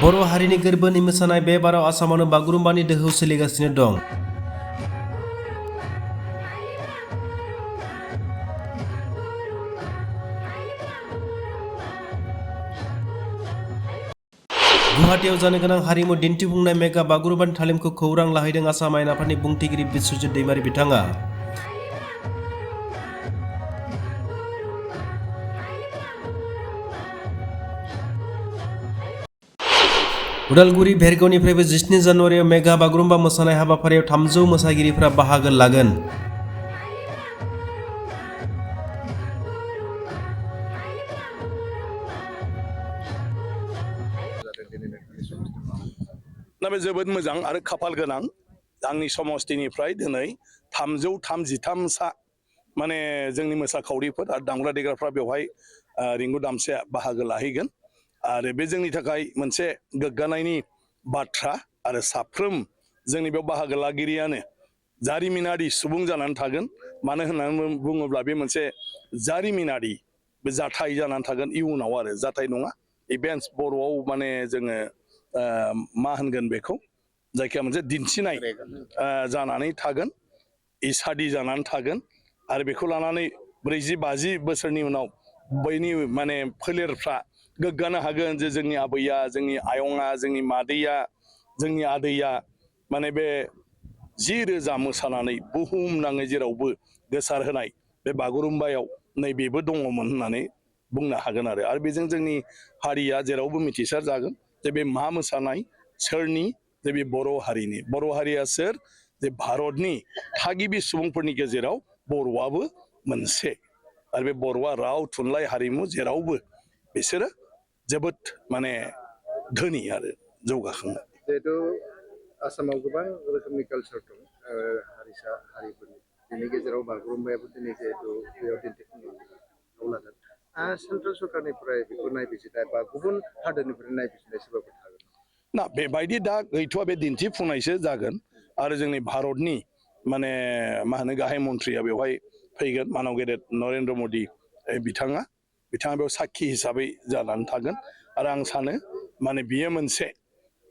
बर' हारिनि गोरबोनि मोसानाय बे बाराव आसामावनो बागुरुम्बानि दोहौ सोलिगासिनो दं। गुवाहाटीआव जानो गोनां हारिमु दिन्थिफुंनाय मेगा बागुरुम्बानि तालिमखौ खौरां लाहैदों आसाम आयेन आफादनि बुंथिगिरि बिस्वजित दैमारी बिथाङा। उदालगुरि भेरगावनिफ्रायबो 17 जानुवारियाव मेगा बागुरुम्बा मोसानाय हाबाफारियाव 300 मोसागिरिफ्रा बाहागो लागोन। बे जोबोद मोजां आरो खाफाल गोनां आंनि समस्तिनिफ्राय दिनै 333 सा माने जोंनि मोसाखावरिफोर आरो दामग्रा देग्राफ्रा बेवहाय रिंगु दामसाया बाहागो लाहैगोन आरो बे जोंनि थाखाय मोनसे गोग्गानायनि बाथ्रा आरो साफ्रोम जोंनि बेयाव बाहागो लागिरियानो जारिमिनारि सुबुं जानानै थागोन। मानो होननानै बुङोब्ला बे मोनसे जारिमिनारि बे जाथाय जानानै थागोन इयुनाव आरो जाथाय नङा इभेन्ट्स बर'आव माने जोङो मा होनगोन बेखौ जायखिया मोनसे दिन्थिनाय जानानै थागोन इसादि जानानै थागोन आरो बेखौ लानानै 40-50 बोसोरनि उनाव बैनि माने फोलेरफ्रा गोग्गानो हागोन जे जोंनि आबैया जोंनि आयंआ जोंनि मादैया जोंनि आदैया माने बे 10,000 मोसानानै बुहुम नाङै जेरावबो गोसार होनाय बे बागुरुम्बायाव नैबेबो दङमोन होननानै बुंनो हागोन आरो बेजों जोंनि हारिया जेरावबो मिथिसार जागोन जे बे मा मोसानाय सोरनि जे बे बर' हारिनि बर' हारिया सोर जे भारतनि थागिबि सुबुंफोरनि गेजेराव बर'आबो मोनसे आरो बे बर'आ राव थुनलाइ हारिमु जेरावबो बिसोरो जोबोद माने धोनि आरो जौगाखांनाय। जिहेतु आसामाव गोबां रोखोमनि कालचार दं हारिसा हारिफोरनि बेनि गेजेराव बागुरुम्बायाबो दिनै जिहेतु बेयाव दिन्थिफुंनायाव लादों सेन्ट्रेल सरकारनिफ्राय बेखौ नायबिजिरनाय बा गुबुन हादोरनिफ्राय नायबिजिरनाय सोरबाफोर थागोन ना बेबायदि दा गैथ'आ बे दिन्थिफुंनायसो जागोन आरो जोंनि भारतनि माने मा होनो गाहाय मन्थ्रिया बेवहाय फैगोन मानव गेदेर नरेन्द्र मदि बिथाङा बेयाव साखि हिसाबै जानानै थागोन आरो आं सानो माने बियो मोनसे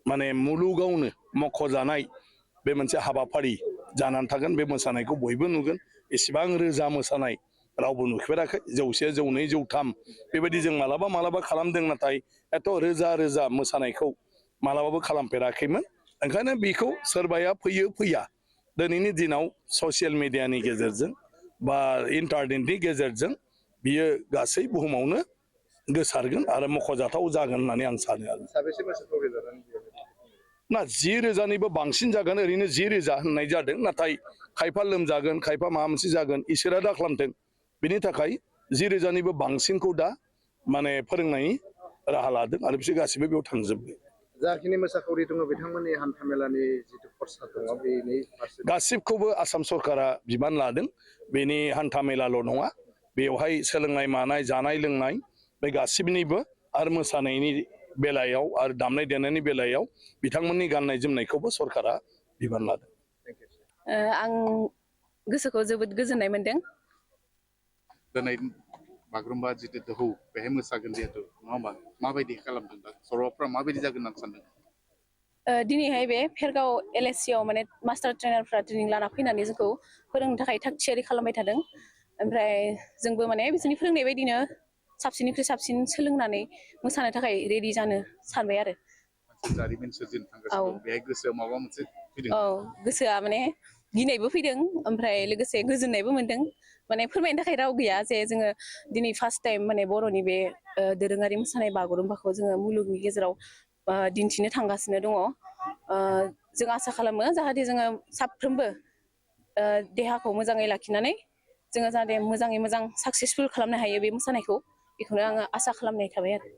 माने मुलुगावनो मख'जानाय बे मोनसे हाबाफारि जानानै थागोन बे मोसानायखौ बयबो नुगोन एसेबां रोजा मोसानाय रावबो नुफेराखै 100, 200, 103 बेबायदि जों मालाबा खालामदों नाथाय एथ' रोजा मोसानायखौ मालाबाबो खालामफेराखैमोन ओंखायनो बेखौ सोरबाया फैया दिनैनि दिनाव ससियेल मिडियानि गेजेरजों बा इन्टारनेटनि गेजेरजों बियो गासै बुहुमावनो गोसारगोन आरो मख'जाथाव जागोन होननानै आं सानो आरो साबेसे मोसाखावरि लानानै ना 10,000निबो बांसिन जागोन ओरैनो 10,000 होननाय जादों नाथाय खायफा लोमजागोन खायफा माबा मोनसे जागोन इसोरा दा खालामथों बिनि थाखाय 10,000निबो बांसिनखौ दा माने फोरोंनायनि राहा लादों आरो बिसोर गासिबो बेयाव थांजोबगोन। जाखिनि मोसाखावरि दङ बिथांमोननि हान्था मेलानि जिथु खरसा दङ बेनि फारसे गासिबखौबो आसाम सरकारा बिबान लादों बेनि हान्था मेलाल' नङा बेवहाय सोलोंनाय मानाय जानाय लोंनाय बे गासिबनिबो आरो मोसानायनि बेलायाव आरो दामनाय देनायनि बेलायाव बिथांमोननि गाननाय जोमनायखौबो सरकारा बिबान लादों। आं गोसोखौ जोबोद गोजोननाय मोनदों। दिनै बागुरुम्बा जितु दोहौ बेहाय मोसागोन जिहेतु नङा होमबा माबायदि खालामदों दा सर'फ्रा माबायदि जागोन होननानै सानदों? दिनैहाय बे भेरगाव LSC आव माने मास्टार ट्रेनारफ्रा ट्रेनिं लाना फैनानै जोंखौ फोरोंनो थाखाय थाग थियारि खालामबाय थादों ओमफ्राय जोंबो माने बिसोरनि फोरोंनाय बायदिनो साबसिननिख्रुइ साबसिन सोलोंनानै मोसानो थाखाय रेडि जानो सानबाय आरो जारिमिन सोरजिनो थांगासिनो दं बेहाय गोसोआव माबा मोनसे फैदों? गोसोआ माने गिनायबो फैदों ओमफ्राय लोगोसे गोजोननायबो मोनदों माने फोरमायनो थाखाय राव गैया जे जोङो दिनै फार्स्ट टाइम माने बर'नि बे दोरोङारि मोसानाय बागुरुम्बाखौ जोङो मुलुगनि गेजेराव दिन्थिनो थांगासिनो दङ। जों आसा खालामो जाहाथे जोङो साफ्रोमबो देहाखौ मोजाङै लाखिनानै जोङो जाहाथे मोजाङै मोजां साक्सेसफुल खालामनो हायो बे मोसानायखौ बेखौनो आङो आसा खालामनाय थाबाय आरो